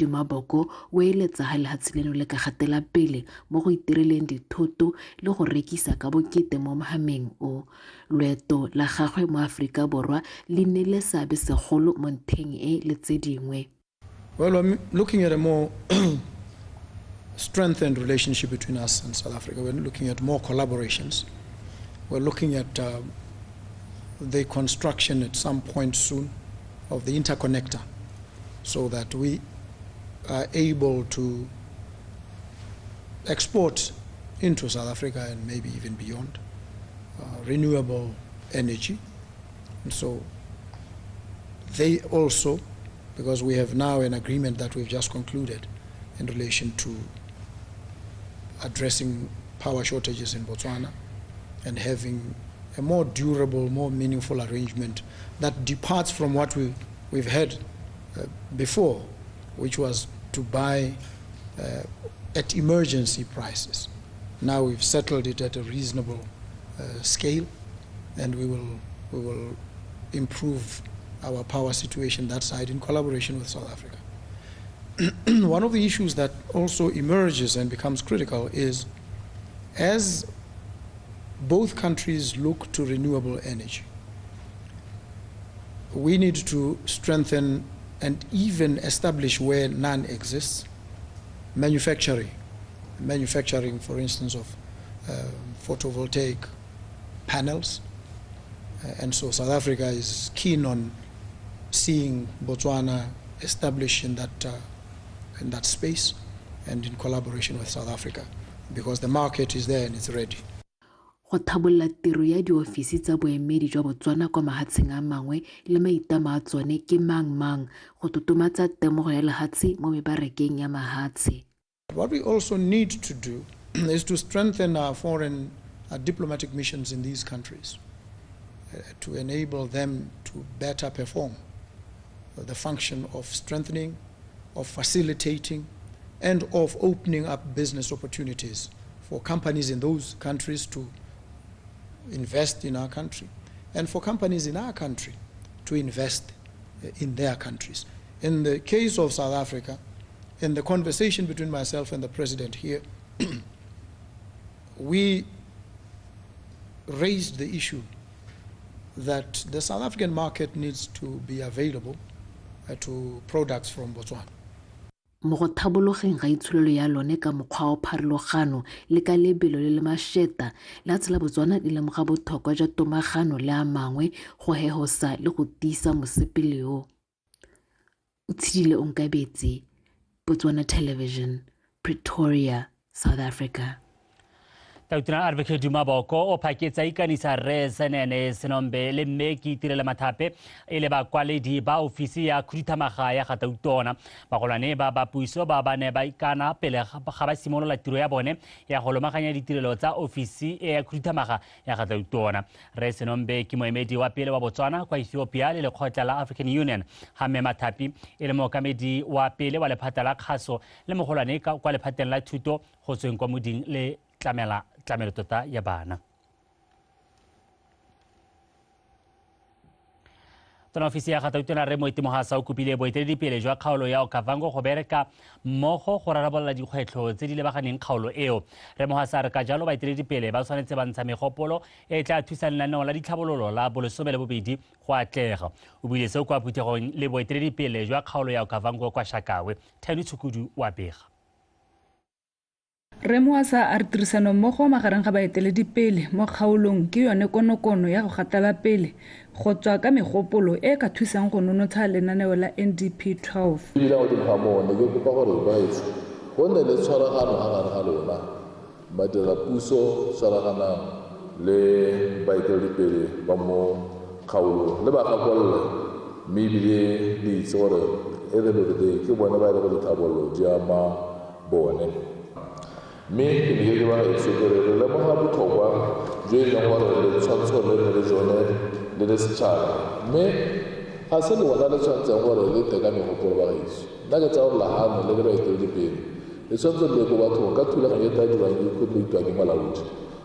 Duma Boko o eletsa ha lehatshe leno le ka gatela pele mo go itireleng dithoto le go rekisa ka bokete mo mohameng o. Loeto la gagwe mo Aforika Borwa le nnile seabe segolo mo ntheng e le tse dingwe. Well, I'm looking at a more strengthened relationship between us and South Africa. We're looking at more collaborations. We're looking at the construction at some point soon of the interconnector so that we are able to export into South Africa and maybe even beyond renewable energy. And so they also, because we have now an agreement that we've just concluded in relation to addressing power shortages in Botswana and having a more durable, more meaningful arrangement that departs from what we've had before, which was to buy at emergency prices. Now we've settled it at a reasonable scale, and we will improve our power situation that side in collaboration with South Africa. One of the issues that also emerges and becomes critical is, as both countries look to renewable energy, we need to strengthen and even establish where none exists, manufacturing. Manufacturing, for instance, of photovoltaic panels. And so South Africa is keen on seeing Botswana establish in that space and in collaboration with South Africa, because the market is there and it's ready. Go thabolla tiro ya diofisi tsa boemedi jwa Botswana kwa mahatsheng a mangwe le maitamo a tsone ke mang-mang go totomatsa temogo ya lehatshe mo mebarakeng ya mahatshe. What we also need to do is to strengthen our foreign diplomatic missions in these countries to enable them to better perform the function of strengthening, of facilitating, and of opening up business opportunities for companies in those countries to invest in our country, and for companies in our country to invest in their countries. In the case of South Africa, in the conversation between myself and the president here, we raised the issue that the South African market needs to be available to products from Botswana. Mo go thabologeng ga itsholelo ya lone ka mokgwa wa pharologano le ka lebelo le le mašeta, lehatshe la Botswana le lemoga botlhokwa jwa tomagano le a mangwe go hehosa le go tiisa mosepele o. O tshedile Onkabetse, Botswana Television, Pretoria, South Africa. Tautona Advocate Duma Boko o phaketsa ikanisa Rre Senene Senombe le mme ke itirele Mathape e le bakwaledi ba ofisi ya khuduthamaga ya ga Tautona. Bagolwane ba ba puiso ba ba ne ba ikana pele ga ba simolola tiro ya bone ya go lomaganya ditirelo tsa ofisi e ya khuduthamaga ya ga Tautona. Rre Senombe ke moemedi wa pele wa Botswana kwa Ethiopia le lekgotla la African Union, ga mme Mathapi e le mookamedi wa pele wa lephata la kgaso le mogolwane kwa lephateng la thuto go tsweng kwa moding le tlamelo tota ya bana. Tona ofisi ya ga Tautona Rre Moeti Mohasa o kopile boeteledipele jwa kgaolo ya Okavango go bereka mmogo go rarabolola dikgwetlho tse di lebaganeng kgaolo eo. Rre Mohasa a re ka jalo baeteledipele ba tshwanetse ba ntsha megopolo e e tla thusang lenaneo la ditlhabololo la bolesome le bobedi go atlega. O buile seo kwa phuthegong le boeteledipele jwa kgaolo ya Okavango kwa Shakawe. Thani Tshukudu wa bega. Rre Mohasa a re tirisanommogo magareng ga baeteledipele mo kgaolong ke yone konokono ya go gatela pele go tswa ka megopolo e ka thusang go nonotsha lenaneo la NDP 12. Ebile godimo ga moo ne ke kopa gore baetsho go nne le tshwaragano ga gare ga lona madirapuso tshwaraganang le baeteledipele ba mo kgaolong le ba gakolole, mme ebile le itse gore at the end of the day ke bone ba e le go ditlhabololo di ama bone. Mme ke ne ke ba gaetsho ke re re lemoga botlhokwa jo e leng gore le tshwanetse gore le nne le jone le le setšhaba, mme ga se lona le tshwanetseng gore le tle ka megopolo ba gaetsho. Nna ke tsaya gore lehano le le baeteledipele le tshwanetse le ye ko bathong ka thulaganyo e tla dirwang ke kotoitwa ke molaodi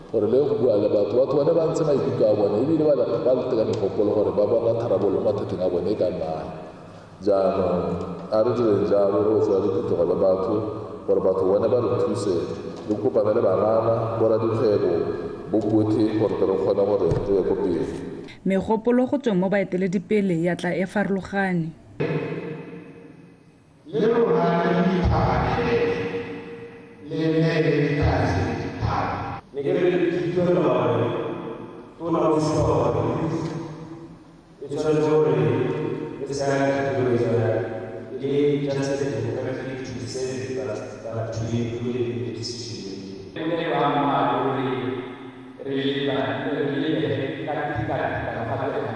gore le go bua le batho, batho bone ba ntshe maikutlo a bone ebile ba le tle ka megopolo gore ba bona tharabololo mo mathateng a bone e ka nnang. Jaanong A re direng jalo re go tswela diphetogo le batho gore batho bone ba re thuse, re kopane le banana, boradikgwebo, bo botlhe gore re kgone gore re ye ko pele. Megopolo go tsweng mo baeteledipele ya tla e farologane. Le rona le diphaganele le nne le dikatse le diphaka. Ne ke re ke itumela gore tona o supa gore e tshwanetse gore e tsaya le just the democratic to say but to be included in the decision making. Ne boammaaruri re lebege ka tekatekano gape le ga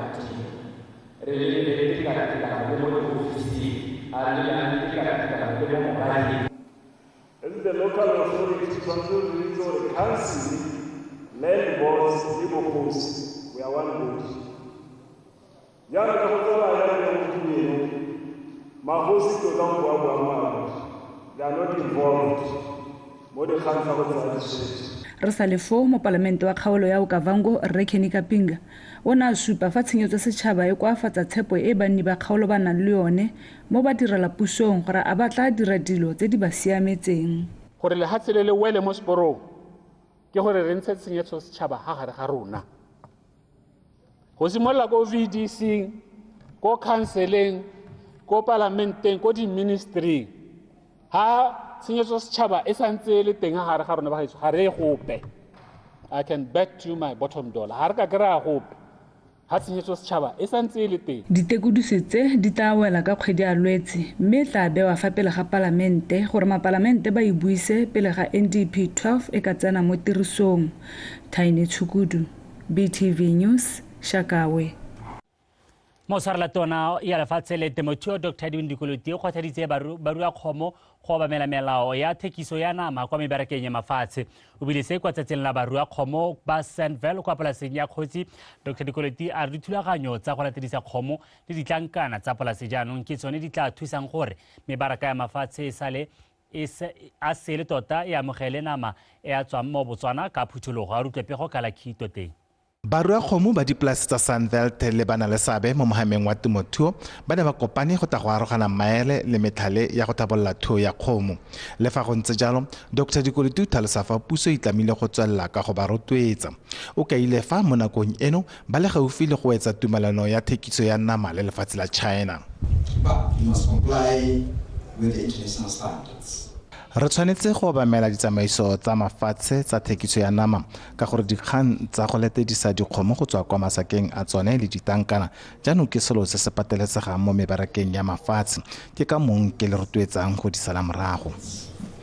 re lebege tekatekano le mo diofising, a re lebege tekatekano le mo moraleng. As the local authority tshwanetse re itse gore council, land boards le bogosi, we are one body. Jaanong ka go tsamaya ya gompieno, magosi tota go bua boammaaruri, they are not involved mo dikgang tsa go tsaya ditshwetso. Re sa le foo, mopalamente wa kgaolo ya Okavango Rre Kenny Kapinga o ne a supa fa tshenyetso setšhaba e koafatsa tshepo e banni ba kgaolo ba nang le yone mo ba direla pusong gore a ba tla dira dilo tse di ba siametseng. Gore lehatshe le le wele mo seporong ke gore re ntshe tshenyetso setšhaba ga gare ga rona. Go simolola ko VDC, ko councileng, ko palamenteng, ko di-ministry, ha tshenyetso setšhaba e santse e le teng ga gare ga rona bagaetsho, ga re gope. I can bet you my bottom dollar, ga re ka kry-a gope ha tshenyetso setšhaba e santse e le teng. Ditekodiso tse di tla wela ka kgwedi ya Lwetse mme e tla bewa fa pele ga palamente gore mapalamente ba e buise pele ga NDP 12 e ka tsena mo tirisong. Tiny Tshukudu, BTV News, Shakawe. Motshwarela tona ya lefatshe le temothuo Dr. Edwin Dikoloti o kgothaditse barua kgomo go obamela melao ya thekiso ya nama kwa mebarakeng ya mafatshe. O bile se kwa tsatsing la barua kgomo ba Sandville kwa polaseng ya Kgotsi. Dr. Dikoloti a re dithulaganyo tsa go latedisa kgomo le ditlankana tsa polase jaanong ke tsone di tla thusang gore mebaraka ya mafatshe e sale a sele tota e amogele nama e a tswang mo Botswana ka phuthologo. A rutlwe pego ka la khito teng. Barua kgomo ba dipolase tsa Sandveld le bana le seabe mo mohameng wa temothuo ba ne ba kopane go tla go arogana maele le metlhale ya go tlhabolola thuo ya kgomo. Le fa go ntse jalo, Dr. Dikoloti o tlhalosa fa puso e itlamile go tswelela ka go ba rotloetsa. O kaile fa mo nakong eno ba le gaufi le go etsa tumelano ya thekiso ya nama le lefatshe la China. But you must comply with the international standards. Re tshwanetse go obamela ditsamaiso tsa mafatshe tsa thekiso ya nama ka gore dikgang tsa go letedisa dikgomo go tswa kwa masakeng a tsone le ditankana jaanong ke selo se se pateletsegang mo mebarakeng ya mafatshe. Ke ka mong ke le rotloetsang go di sala morago.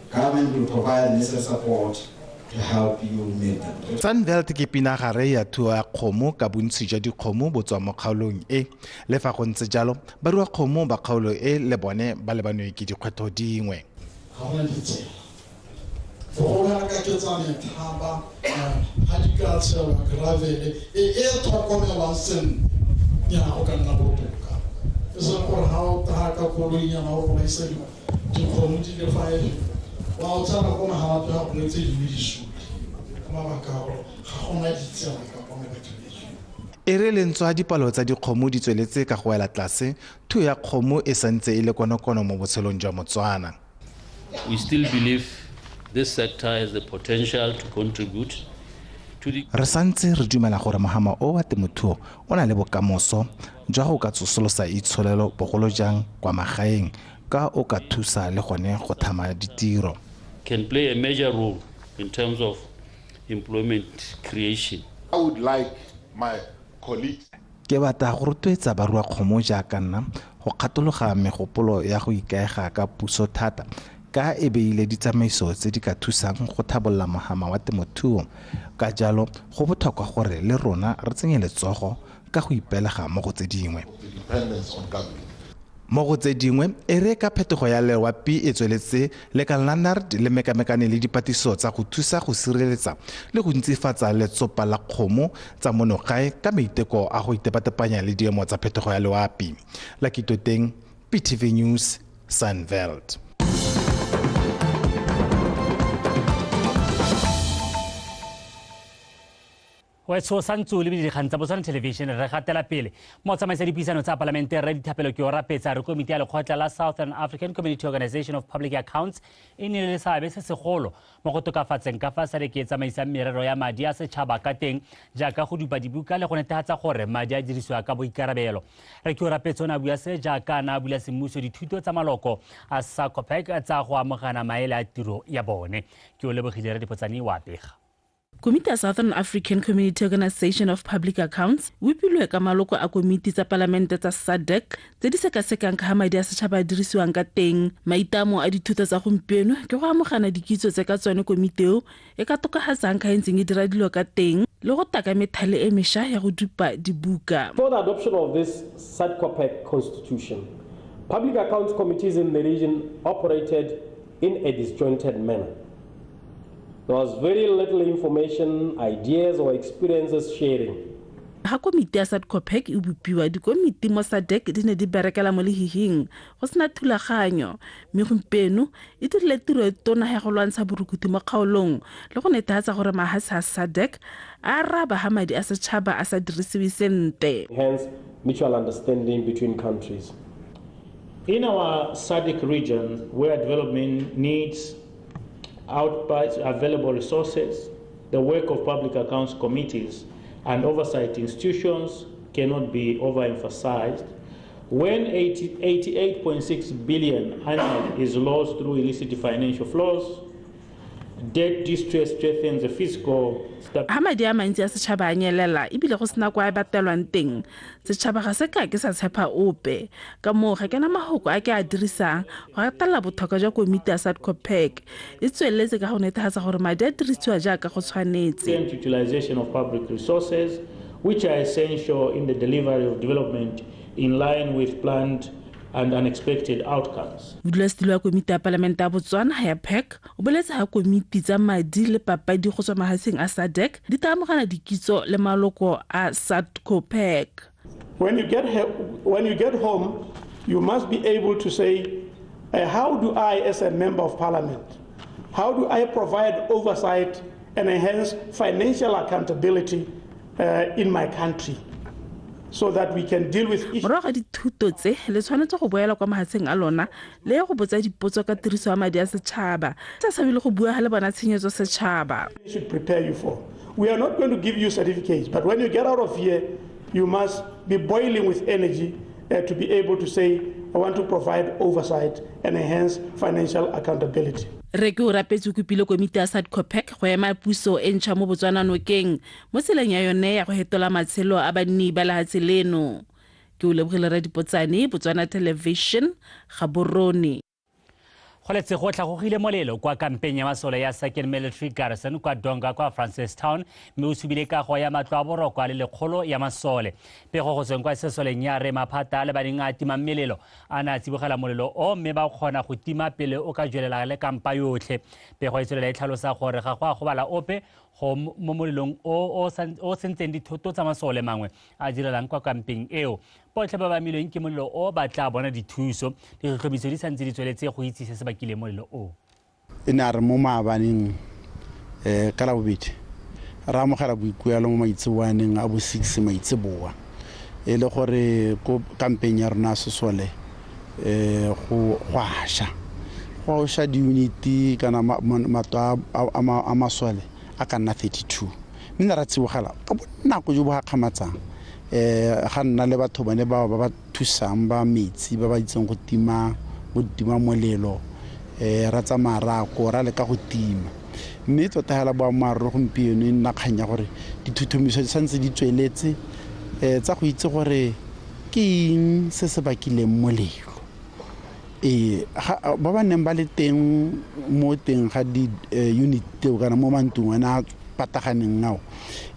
Government will provide necessary support to help you meet them. Sandveld ke pinagare ya thuo ya kgomo ka bontsi jwa dikgomo bo tswa mo kgaolong e. Le fa go ntse jalo, barua kgomo ba kgaolo e le bone ba lebanwe ke dikgwetlho dingwe. Ga gona ditsela bogolo ga ka ke tsa methaba ga di ka tshelwa gravel e tlhokomelwang sentle nyana go ka nna botoka, e seng gore ga o taga ka koloinyana o golaisa dikgomo di le 5 wa o tsena ko magalatwe ga gongwe tse dingwe di sule ka mabaka a gore ga gona ditsela ka kwa mabakeng. E re lentswa dipalo tsa dikgomo di tsweletse ka go wela tlase, thuo ya kgomo e santse e le konokono mo botshelong jwa Motswana. We still believe this sector has the potential to contribute to the. Re santse re dumela gore mohama o wa temothuo o na le bokamoso jwa go ka tsosolosa itsholelo bogolo jang kwa magaeng ka o ka thusa le gone go thama ditiro. Can play a major role in terms of employment creation. I would like my colleagues. Ke batla go rotloetsa barua kgomo jaaka nna go kgatologa megopolo ya go ikaega ka puso thata ka e beile ditsamaiso tse di ka thusang go tlhabolola mohama wa temothuo. Ka jalo go botlhokwa gore le rona re tsenye letsogo ka go ipelega mo go tse dingwe. Mo go tse dingwe, e re ka phetogo ya loapi e tsweletse lekala la NARD le mekamekane le dipatlisiso tsa go thusa go sireletsa le go ntsifatsa letsopa la kgomo tsa monogae ka maiteko a go itepatepanya le diemo tsa phetogo ya loapi. Lucky Toteng, BTV News, Sandveld. Wetso santse o lebile dikgang tsa Botswana Television re gatela pele. Motsamaisa dipuisano tsa palamente Rre Dithapelo ke o rapetsa re komiti ya lekgotla la Southern African Community Organisation of Public Accounts e nnile le seabe se segolo mo go tokafatseng ka fa SADC e tsamaisang merero ya madi a setšhaba ka teng jaaka go dupa dibuka le go netefatsa gore madi a dirisiwa ka boikarabelo. Re ke o rapetse o ne a bua se jaaka a ne a bula semmuso dithuto tsa maloko a SACOPAC tsa go amogana maele a tiro ya bone. Ke o lebogile Rre Dipotsane wa pega. Komiti ya Southern African Community Organisation of Public Accounts e bopilwe ka maloko a komiti tsa palamente tsa SADC tse di sekasekang ka ga madi a setšhaba a dirisiwang ka teng. Maitamo a dithuto tsa gompieno ke go amogana dikitso tse ka tsone komiti eo e ka tokafatsang ka e ntseng e dira dilo ka teng le go taka methale e mešwa ya go dupa dibuka. For the adoption of this SADCOPAC constitution, public accounts committees in the region operated in a disjointed manner. There was very little information, ideas or experiences sharing. Ha komiti ya SADCOPAC e bopiwa, dikomiti mo SADC di ne di berekela mo lehihing go sena thulaganyo, mme gompieno e dirile tiro e tona ya go lwantsha borukuthi mo kgaolong le go netefatsa gore mahatshe a SADC a araba ha madi a setšhaba a sa dirisiwe sentle. Hence, mutual understanding between countries. In our SADC region, where development needs outpace available resources, the work of public accounts committees and oversight institutions cannot be overemphasized. When 88.6 billion annually is lost through illicit financial flows, debt distress strengthens the fiscal stability. Ha madi a mantsi a setšhaba a nyelela ebile go sena kwa a batelwang teng, setšhaba ga se ka ke sa tshepa ope. Ka moo ga ke na mahoko a ke a dirisang go gatelela botlhokwa jwa komiti ya SADCOPAC e tsweletse ka go netefatsa gore madi a dirisiwa jaaka go tshwanetse. Utilization of public resources, which are essential in the delivery of development in line with planned and unexpected outcomes. Modulasetilo wa komiti ya palamente ya Botswana ya PAC o boletse ha komiti tsa madi le papadi go tswa mahatsheng a SADC di tla amogana dikitso le maloko a SADCOPAC. When you get home, you must be able to say, how do I, as a member of parliament, how do I provide oversight and enhance financial accountability in my country? So that we can deal with issues. Morago ga dithuto tse le tshwanetse go boela kwa mahatsheng a lona le go botsa dipotso ka tiriso ya madi a setšhaba. Sa tshabile go bua ga le bona tshenyetso setšhaba. We should prepare you for. We are not going to give you certificates, but when you get out of here, you must be boiling with energy to be able to say, I want to provide oversight and enhance financial accountability. Re ke o rapetse kopile komiti ya SADCOPAC go ema puso e ntšha mo Botswana nokeng mo tseleng ya yone ya go hetola matshelo a banni ba lehatshe leno. Ke o lebogile Rre Dipotsane, Botswana Television, Gaborone. Go letse go tlhagogile molelo kwa kampeng ya masole ya Second Military Garrison kwa Donga kwa Francistown, mme o subile kago ya matlo a boroko a le lekgolo ya masole. Pego go tsweng kwa sesoleng ya re maphata a le baneng a timang melelo a ne a tsibogela molelo o, mme ba kgona go tima pele o ka jwelela le kampa yotlhe. Pego e tswelela e tlhalosa gore ga go a gobala ope go mo molelong o o sentseng dithoto tsa masole mangwe a direlang kwa kampeng eo. Botlhe ba ba amilweng ke molelo o ba tla bona dithuso. Ditlhotlhomiso di santse di tsweletse go itse se se bakileng molelo o. E ne a re mo maabaneng ka labobedi re amogela boikuelo mo maitseboaneng a bo 6 maitseboa, e le gore ko kampeng ya rona sesole go a sha di-unit kana matlo a masole a ka nna 32. Mme ne ra tsibogela ka bonako jo bo gakgamatsang, ga nna le batho bane ba ba thusang ba metsi ba ba itseng go tima molelo, ra tsamaya ra ko ra leka go tima. Mme tota hela boammaaruri gompieno e nna kgang ya gore dithuthumiso di santse di tsweletse tsa go itse gore ke eng se se bakileng molelo. Ba ba neng ba le teng mo teng ga di-unit tseo kana mo mantlong ana a pataganeng ao,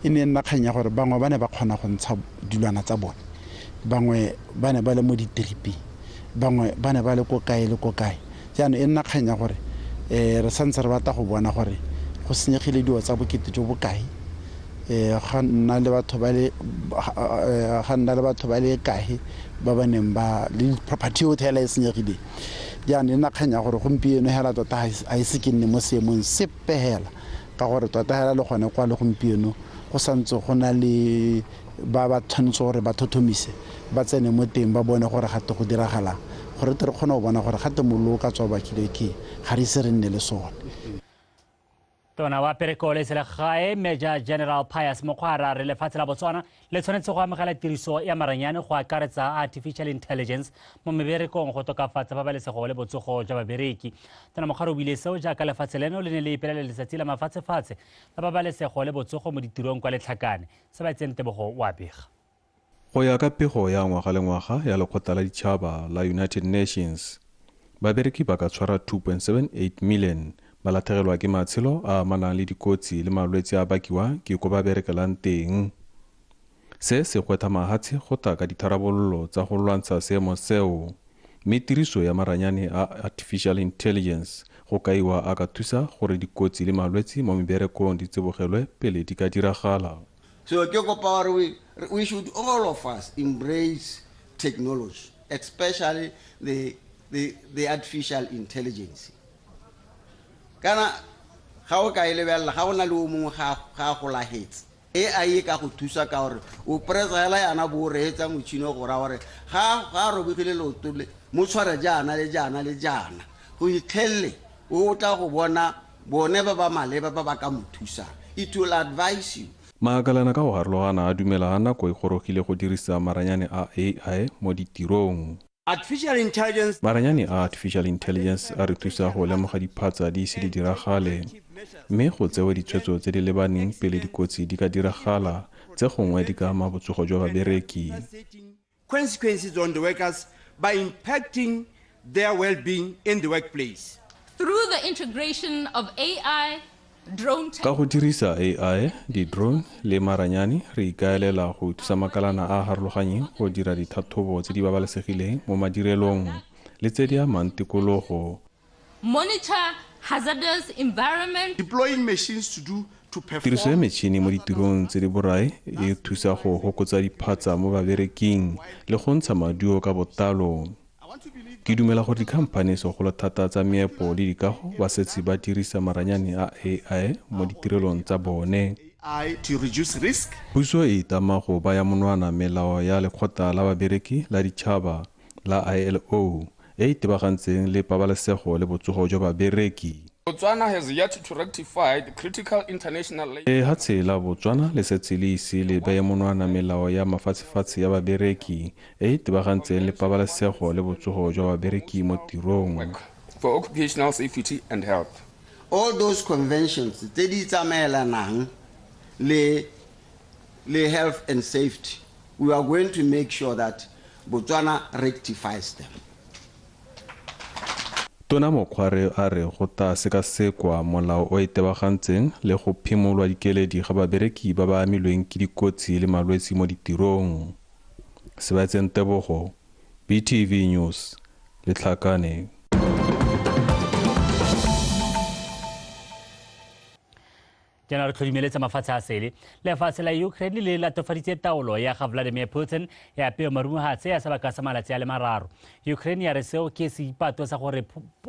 e ne nna kgang ya gore bangwe ba ne ba kgona go ntsha dilwana tsa bone, bangwe ba ne ba le mo ditriping, bangwe ba ne ba le ko kae le ko kae. Jaanong e nna kgang ya gore re santse re batla go bona gore go senyegile dilo tsa bokete jo bokae, ga nna le batho ba le kae ba ba neng ba le property yotlhe hela e senyegileng. Jaanong e nna kgang ya gore gompieno hela tota ga e se ke nne mo seemong sepe hela, ka gore tota hela le gone kwa le gompieno Go santse go na le ba ba tshwanetse gore ba thothomise ba tsene mo teng ba bone gore gate go diragalang gore tle re kgone go bona gore gate mollo o ka tswa bakile ke ga re ise re nne le sone. Tona wa pereko le selegae Major General Pius Mokgware re lefatshe la Botswana le tshwanetse go amogela tiriso ya maranyane go akaretsa artificial intelligence mo meberekong go tokafatsa pabalesego le botsogo jwa babereki. Tona Mokgware o buile seo jaaka lefatshe leno le ne le ipelela letsatsi la mafatshefatshe la pabalesego le botsogo mo ditirong kwa Letlhakane. Sebaitseng Tebogo o a bega. Go ya ka pego ya ngwaga le ngwaga ya lekgotla la ditšhaba la United Nations, babereki ba ka tshwara 2.78 million ba latlhegelwa ke matshelo a amanang le dikotsi le malwetse a bakiwa ke ko ba berekelang teng. Se se gwetha mahatshe go tla ka ditharabololo tsa go lwantsha seemo seo, mme tiriso ya maranyane a artificial intelligence go kaiwa a ka thusa gore dikotsi le malwetse mo meberekong di tsibogelwe pele di ka diragala. So ke kopa gore we should all of us embrace technology, especially the artificial intelligence. Kana ga o ka e lebelela ga o na le o mongwe ga go lahetse AI e ka go thusa ka gore o pressa hela yana bo reetsa motšhini go ra gore ga robegile leoto le mo tshware jaana le jaana le jaana go itlhelle o tla go bona bone ba ba maleba ba ba ka mo thusang. It will advise you. Maakalana ka go harologana a dumela nako e gorogile go dirisa maranyane a AI mo ditirong. Artificial intelligence. Maranyane a artificial intelligence a re thusa go lemoga diphatsa di ise di diragale, mme go tsewe ditshwetso tse di lebaneng pele dikotsi di ka diragala tse gongwe di ka ama botsogo jwa babereki. Consequences on the workers by impacting their well-being in the workplace. Through the integration of AI, Ka go dirisa AI, di-drone le maranyane re ikaelela go thusa makalana a a harologanyeng go dira ditlhatlhobo tse di babalesegileng mo madirelong le tse di amang tikologo. Monitor hazardous environment. Deploying machines to do to perform. Tiriso ya metšhini mo ditirong tse di borai e thusa go fokotsa diphatsa mo babereking le go ntsha maduo ka botlalo. Ke dumela gore dikhamphane segolo thata tsa meepo le dikago ba setse ba dirisa maranyane a AI mo ditirelong tsa bone. Puso e itama go baya monwana melao ya lekgotla la babereki la ditšhaba la ILO e e itebagantseng le pabalesego le botsogo jwa babereki. Botswana has yet to rectify the critical international Lehatshe la Botswana le setse le ise le beye monwana melao ya mafatshefatshe ya babereki e itebagantseng le pabalesego le botsogo jwa babereki mo tirong. For occupational safety and health. All those conventions tse di tsamaelanang le health and safety, we are going to make sure that Botswana rectifies them. Tona Mokgware a re go ta sekasekwa molao o itebagantseng le go phimolwa dikeledi ga babereki ba ba amilweng ke dikotsi le malwetse mo ditirong. Sebatseng Tebogo, BTV News, Letlhakane. Jaanong re tlhodimeletsa mafatshe a sele. Lefatshe la Ukraine le latofaditse taolo ya ga Vladimir Putin ya peo marumohatse ya sebaka sa malatsi a le mararo. Ukraine ya re seo ke seipato sa gore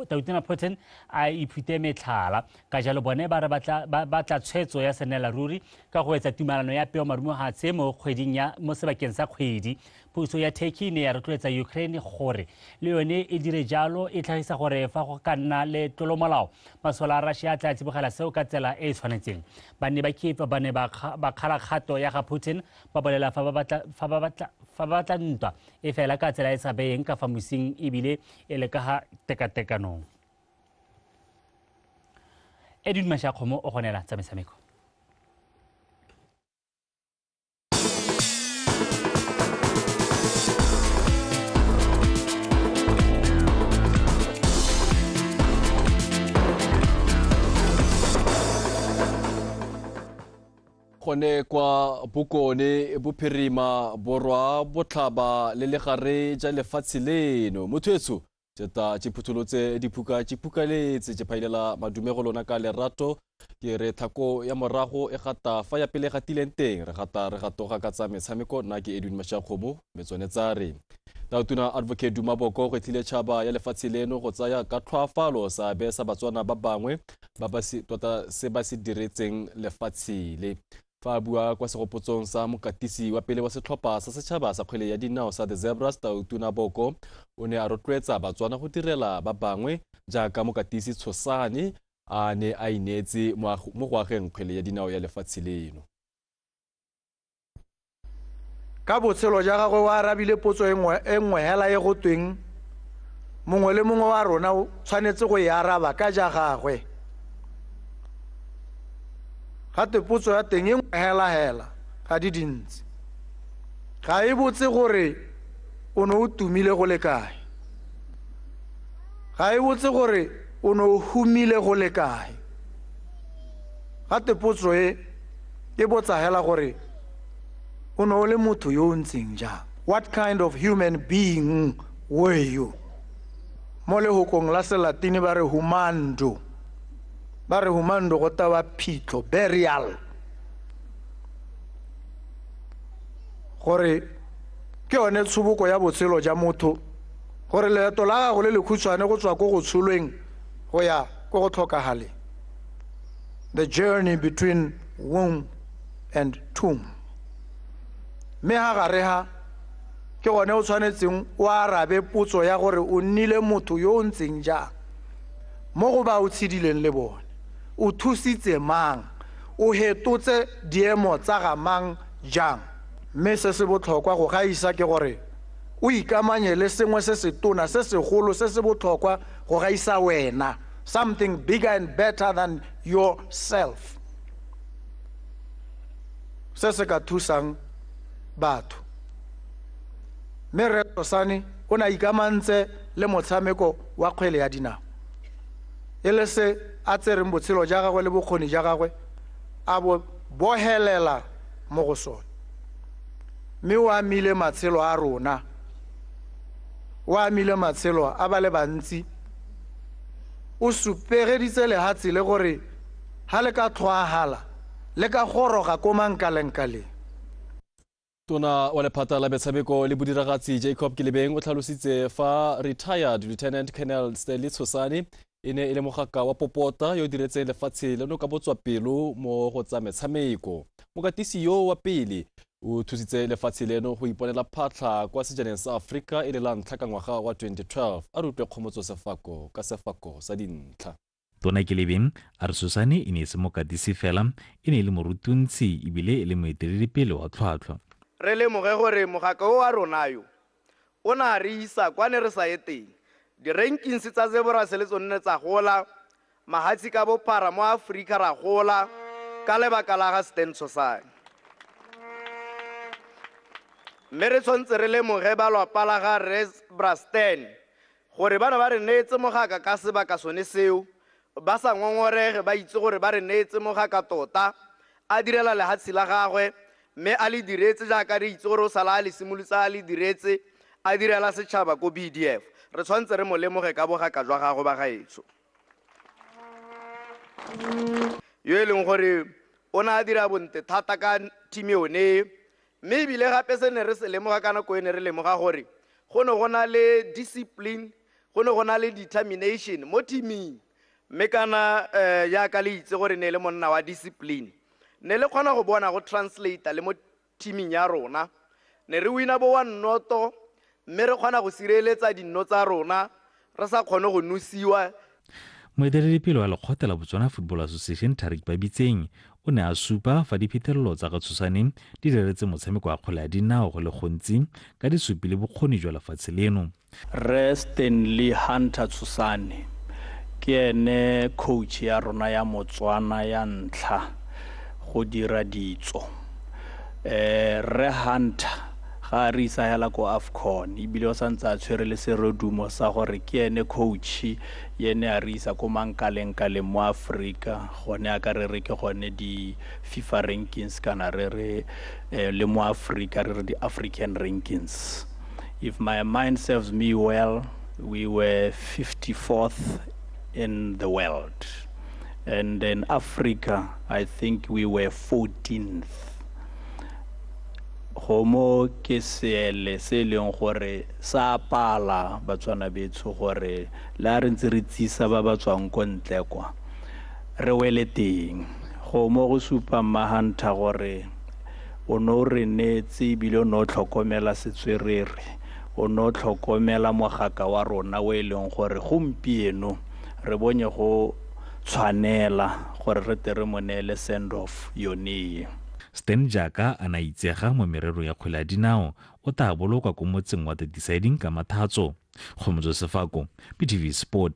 Tautona Putin a iphute metlhala. Ka jalo bone ba re batla tshwetso ya senela ruri ka go etsa tumalano ya peo marumohatse mo kgweding ya mo sebakeng sa kgwedi. Puso ya Turkey ne ya rotloetsa Ukraine gore le yone e dire jalo, e tlhagisa gore fa go ka nna le tlolomolao masole a Russia a tla tsibogela seo ka tsela e e tshwanetseng. Banni ba Kiev ba ne ba kgala kgato ya ga Putin, ba bolela fa ba batla ntwa e fela ka tsela e sa beyeng ka fa mosing ebile e le ka ga tekatekanong. Edwin Mashakgomo o gonela tsa metshameko. Gone kwa Bokone Bophirima Borwa Botlhaba le legare ja lefatshe leno. Motho etsho tsa tshiphuthulotse diphuka tshiphukaletse tse phailela madume go lona ka lerato ke re thako ya morago e gata fa ya pele gatileng teng re gata re gatoga ka tsa metshameko. Nna ke Edwin Mashakgomo metsone tsa re Tautona Advocate Duma Boko go tlile tšhaba ya lefatshe leno go tsaya ka tlhoafalo seabe sa Batswana ba bangwe ba ba se tota se ba se diretseng lefatshe le. Fa a bua kwa segopotsong sa mokatisi wa pele wa setlhopha sa setšhaba sa kgwele ya dinao sa The Zebras, Tautona Boko o ne a rotloetsa Batswana go direla ba bangwe jaaka mokatisi Tshosane a ne a ineetse mo go ageng kgwele ya dinao ya lefatshe leno. Ka botshelo ja gagwe o arabile potso e nngwe hela e go tweng mongwe le mongwe wa rona o tshwanetse go e araba ka ja gagwe. Gate potso ya teng e nngwe hela hela ga di dintsi. Ga e botse gore o ne o tumile go le kae. Ga e botse gore o ne o humile go le kae. Gate potso e e botsa hela gore o ne o le motho yo o ntseng jang. What kind of human being were you? Mo lehokong la Selatini ba re humando. Ba re humando go tewa phitlho, burial. Gore ke yone tshoboko ya botshelo ja motho, gore leeto la gago le lekhutshwane go tswa ko go tsholweng go ya ko go tlhokagaleng. The journey between womb and tomb. Mme ha gare ha ke gone o tshwanetseng o arabe potso ya gore o nnile motho yo o ntseng jang mo go ba o tshedileng le bone, o thusitse mang, o hetotse diemo tsa ga mang jang. Mme se se botlhokwa go gaisa ke gore o ikamanye le sengwe se se tona se segolo se se botlhokwa go gaisa wena, something bigger and better than yourself, se se ka thusang batho. Mme Rre Tshosane o ne a ikamantse le motshameko wa kgwele ya dinao, e le se a tsereng botshelo ja gagwe le bokgoni ja gagwe a bo bohelela mo go sone. Mme o amile matshelo a rona, o amile matshelo a ba le bantsi, o supegeditse lehatshe le gore ha le ka tlhoahala le ka goroga ko mankalengkaleng. Tona wa lephata la metshameko le bodiragatsi Jacob Kelebeng o tlhalositse fa retired Lieutenant Colonel Stanley Tshosane e ne e le mogaka wa popota yo diretseng lefatshe leno ka botswapelo mo go tsa metshameko. Mokatisi yo wa pele o thusitse lefatshe leno go iponela phatlha kwa sejaneng sa Afrika e le la ntlha ka ngwaga wa 2012. A rutwe Kgomotso Sefako ka sefako sa dintlha. Tona Kelebeng a re Tshosane e ne e se mokatisi fela, e ne e le morutuntshi ebile e le moeteledipele wa tlhwatlhwa. Re lemoge gore mogaka o wa rona yo o ne a re isa kwa ne re sa ye teng. Di-rankings tsa Zebras le tsone tsa gola, mahatsi ka bophara mo Aforika ra gola ka lebaka la ga Stan Tshosane. Mme re tshwanetse re lemoge ba lwapa la ga Rre Stan gore ba ne ba re neetse mogaka ka sebaka sone seo, ba sa ngongorege, ba itse gore ba re neetse mogaka tota, a direla lehatshe la gagwe, mme a le diretse jaaka re itse gore o sala a le simolotse a le diretse, a direla setšhaba ko BDF. Re tshwanetse re mo lemoge ka bogaka jwa gagwe ba gaetsho. Yo e leng gore o ne a dira bonte thata ka team yone, mme ebile gape se ne re se lemoga ka nako e ne re lemoga gore go ne go na le discipline, go ne go na le determination mo teaming. Mme kana jaaka le itse gore ne e le monna wa discipline, ne le kgona go bona go translate le mo teaming ya rona. Ne re wina bo wa nnoto, mme re kgona go sireletsa dinno tsa rona, re sa kgone go nosiwa. Moeteledipele wa lekgotla la Botswana Football Association Tarik Babitseng o ne a supa fa diphitlhelelo tsa ga Tshosane di diretse motshameko wa kgwele ya dinao go le gontsi ka di supile bokgoni jwa lefatshe leno. Rre Stanley Hunter Tshosane ke ene coach ya rona ya Motswana ya ntlha go dira ditso. Rre Hunter ga re isa hela ko AFCON, ebile o santse a tshwere le serodumo sa gore ke ene coach yene a re isa ko mankalengkaleng mo Afrika, gone a ka re re ke gone di FIFA rankings kana re re le mo Afrika re re di African rankings. If my mind serves me well, we were 54th in the world, and in Africa I think we were 14th. Gomo ke seele se e leng gore sa pala Batswana betsho gore le a re ntse re tsisa ba ba tswang ko ntle kwa re wele teng Go mo go supa Mmahunter gore o no re neetse ebile o no tlhokomela setswerere, o no tlhokomela mogaka wa rona o e leng gore gompieno re bonye go tshwanela gore re tle re mo neele send off yone. Stan jaaka a na itsega mo mererong ya kgwele ya dinao o tla bolokwa ko motseng wa The Deciding ka Mathatso. Kgomotso Sefako, BTV Sport,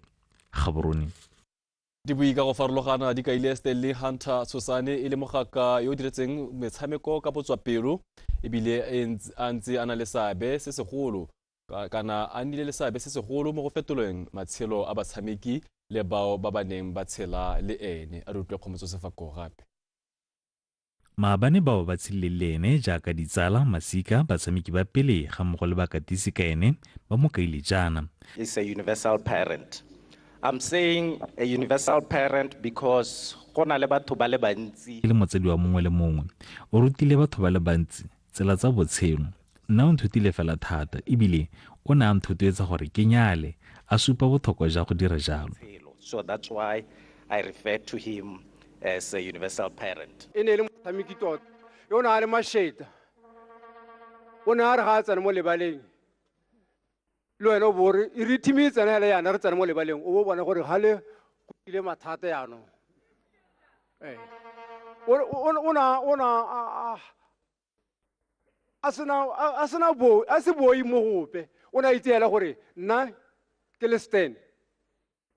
Gaborone. Dibui ka go farologana di kaile Stanley Hunter Tshosane e le mogaka yo o diretseng metshameko ka botswapelo ebile a ntse a na le seabe se segolo kana a nnile le seabe se segolo mo go fetoleng matshelo a batshameki le bao ba ba neng ba tshela le ene. A re utlwe Kgomotso Sefako gape. Maabane bao ba tshileng le ene jaaka ditsala, masika, batshameki ba pele ga mmogo le bakatisi ka ene ba mo kaile jaana. Is a universal parent. I'm saying a universal parent because go na le batho ba le bantsi. E le motsadi wa mongwe le mongwe, o rutile batho ba le bantsi tsela tsa botshelo. Nna o nthutile fela thata ebile o ne a nthotloetsa gore ke nyale, a supa botlhokwa jwa go dira jalo. So that's why I refer to him as a universal parent. E ne e le motshameki tota, yo o ne a le mašeta, o ne a re ga a tsena mo lebaleng le wena o bo re e re team e tsena hela yana re tsena mo lebaleng o bo bona gore ga le go ile mathata yaanong. O a sena bo a se boi mo gope, o ne a itse hela gore nna ke le Stan,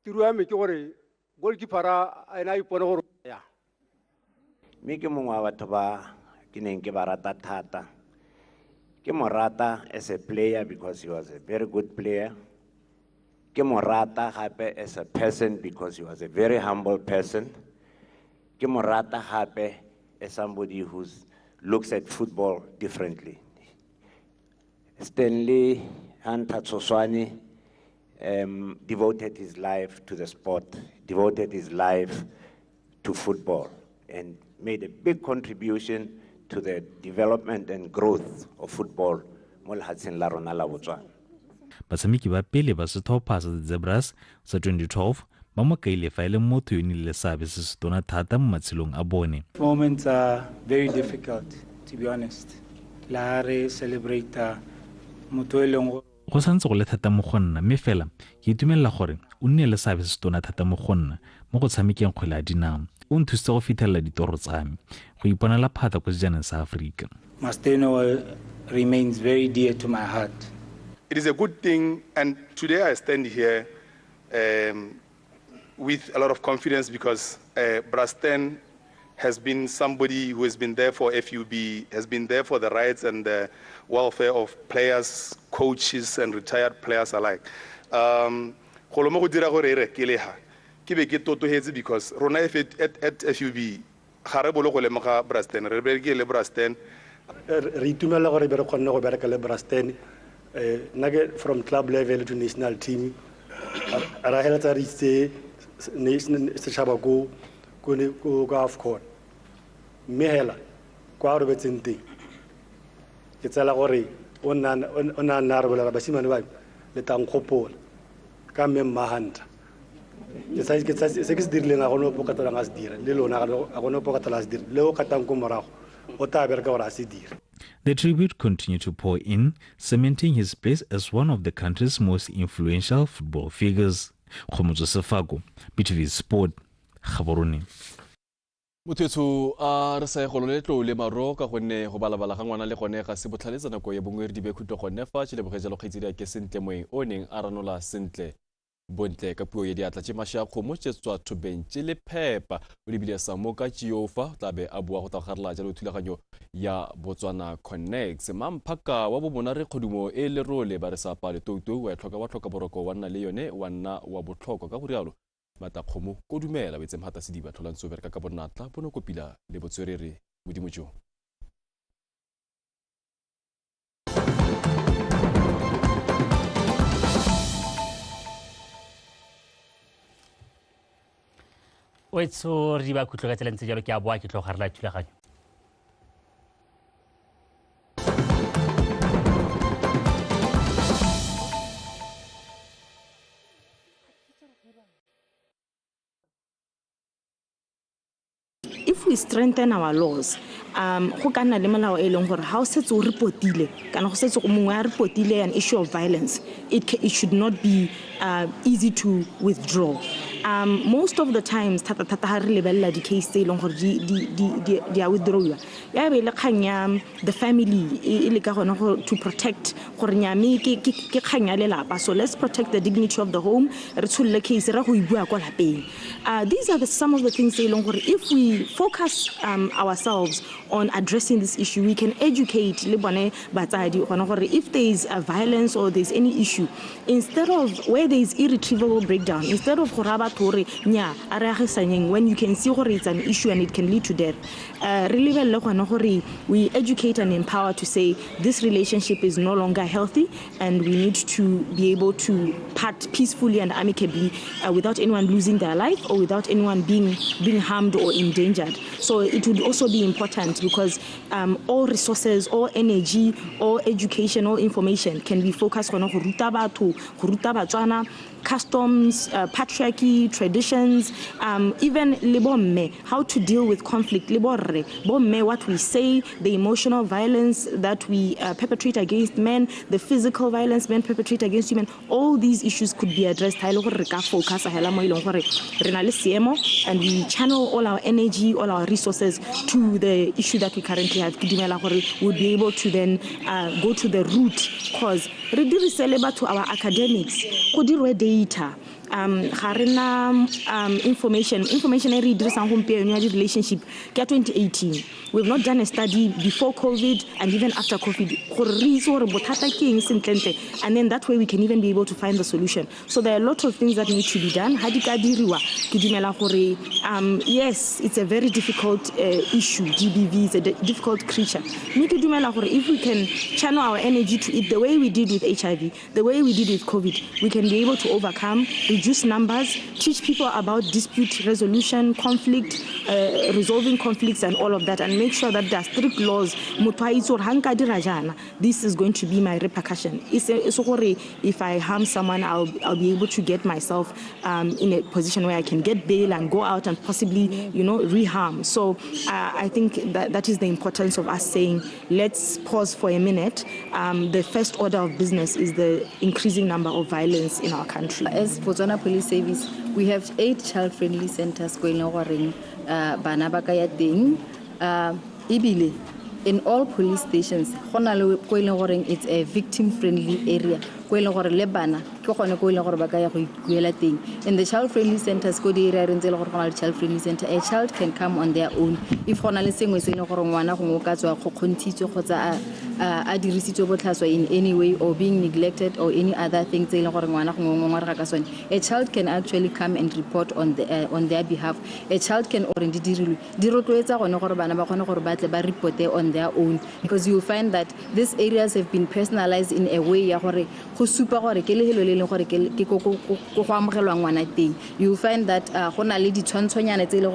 tiro ya me ke gore goalkeeper-a ena a ipone gore ya. Mme ke mongwe wa batho ba ke neng ke ba rata thata. Ke mo rata as a player because he was a very good player. Ke mo rata gape as a person because he was a very humble person. Ke mo rata gape as somebody who looks at football differently. Stanley Hunter Tshosane devoted his life to the sport, devoted his life to football, and made a big contribution to the development and growth of football mo lefatsheng la rona la Botswana. Batshameki ba pele ba setlhopha sa The Zebras sa 2012 ba mo kaile fa e le motho yo o nnile le seabe se se tona thata mo matshelong a bone. Moments are very difficult, to be honest. La re celebrate motho e leng gore go santse go le thata mo go nna, mme fela ke itumelela gore o nne le seabe se se tona thata mo go nna mo go tshamekeng kgwele ya dinao. O nthusitse go fitlhelela ditoro tsa me, go iponela phata ko sejaneng sa Aforika. Masteno remains very dear to my heart. It is a good thing, and today I stand here with a lot of confidence because Brastan has been somebody who has been there for FUB, has been there for the rights and the welfare of players, coaches, and retired players alike. Go lo mo go dira gore e re ke leha, ke be ke totohetse because rona at FUB ga re bolo go lemoga Brastan, re bereke le Brastan. Re itumela gore be re kgonne go bereka le Brastan, nna ke from club level to national team, ra heletsa re itse setšhaba ko AFCON. Mme hela kwa robetseng teng ke tsela gore o nna a nna a re bolela basimane ba le tla nkgopola ka mme Mmahunter. Se ke se dirileng a gone ope o ka tlolang a se dira, le lona a gone ope o ka tlolang a se dira, le o katang ko morago o tla bereka gore a se dire. The tribute continued to pour in, cementing his place as one of the country's most influential football figures. Kgomotso Sefako, BTV Sport, Gaborone. Motho a re sa go le tlo le maro ka gonne go balabala ga ngwana le gone ga se botlhaletsa nako ya bongwe re di be khutlo gone fa tšhe leboge jalo kgaitsedi ya ke sentle moeng o neng a ranola sentle bontle ka puo ya diatla tše masha kgomo tše tswa thobeng tše le phepa o lebile sa mo ka tšiofa tla be a bua go tla jalo thulaganyo ya Botswana Connects. Mamphaka wa bobona re kgodumo e lerole ba re sa pale toutou wa tlhoka boroko wa nna le yone wa nna wa botlhokwa ka go rialo mata kgomo ko dumela betse mhata sediba tlholang tso bereka ka bonatla bonokopila le botswerere modimo jo. O etso re di ba khutlo ka tsela ntse jalo ke a boa ke tlo garela thulaganyo. If we strengthen our laws, go ka nna le melao e leng gore ha o setse o reportile kana go setse mongwe a reportile an issue of violence, it should not be easy to withdraw. Most of the times, thata thata ha re lebelela di-case tse e leng gore di a withdrawiwa, ya be le kgang ya the family e le ka gone to protect gore nyame ke kgang ya lelapa, so let's protect the dignity of the home, re tsholole case re go e bua kwa lapeng. These are some of the things tse e leng gore if we focus ourselves on addressing this issue, we can educate le bone batsadi gone gore if there is a violence or there is any issue, instead of where there is irretrievable breakdown, instead of go raya batho gore nya a re agisanyeng, when you can see gore it's an issue and it can lead to death, re lebelele gone gore we educate and empower to say this relationship is no longer healthy and we need to be able to part peacefully and amicably without anyone losing their life or without anyone being harmed or endangered. So it would also be important because all resources, all energy, all education, all information can be focused on go ruta batho, go ruta Batswana, customs, patriarchy, traditions, even le bomme, how to deal with conflict, le borre, bomme, what we say, the emotional violence that we perpetrate against men, the physical violence men perpetrate against women, all these issues could be addressed. Ha e le gore re ka focus hela mo e leng gore re na le seemo and we channel all our energy, all our resources to the issue that we currently have. Ke dumela gore we'll be able to then go to the root cause. Re dirise le batho, our academics, go dirwe data. Ga re na information e re e dirisang gompieno ya di-relationship ke ya 2018. We've not done a study before COVID and even after COVID gore re itse gore bothata ke eng sentlentle, and then that way we can even be able to find the solution. So there are a lot of things that need to be done. Ha di ka diriwa, ke dumela gore yes, it's a very difficult issue. GBV is a difficult creature. Mme ke dumela gore if we can channel our energy to it the way we did with HIV, the way we did with COVID, we can be able to overcome, reduce numbers, teach people about dispute resolution, conflict, resolving conflicts and all of that, and make sure that there are strict laws. Motho a itse gore ha nka dira jaana, this is going to be my repercussion. E se gore if I harm someone, I'll be able to get myself in a position where I can get bail and go out and possibly, re-harm. So I think that is the importance of us saying, let's pause for a minute. The first order of business is the increasing number of violence in our country. As Botswana Police Service, we have 8 child-friendly centers going on. Bana ba ka ya teng, ebile in all police stations, go na le ko e leng goreng it's a victim-friendly area, ko e leng gore le bana ke gone ko e leng gore ba ka ya go ikuela teng. In the child-friendly centers, ko di-area reng tse e leng gore go na le child-friendly center, a child can come on their own. If go na le sengwe se e leng gore ngwana gongwe o ka tswa kgokgontshitswe kgotsa a dirisitswe botlhaswa in any way or being neglected or any other thing tse e leng gore ngwana gongwe o ngongorega ka sone, a child can actually come and report on their behalf. A child can or di dirilwe di rotloetsa gone gore bana ba kgone gore ba tle ba reporte on their own, because you will find that these areas have been personalized in a way ya gore go supa gore ke lehelo le leng gore ke go amogelwa ngwana teng. You will find that go na le ditshwantshonyana tse e leng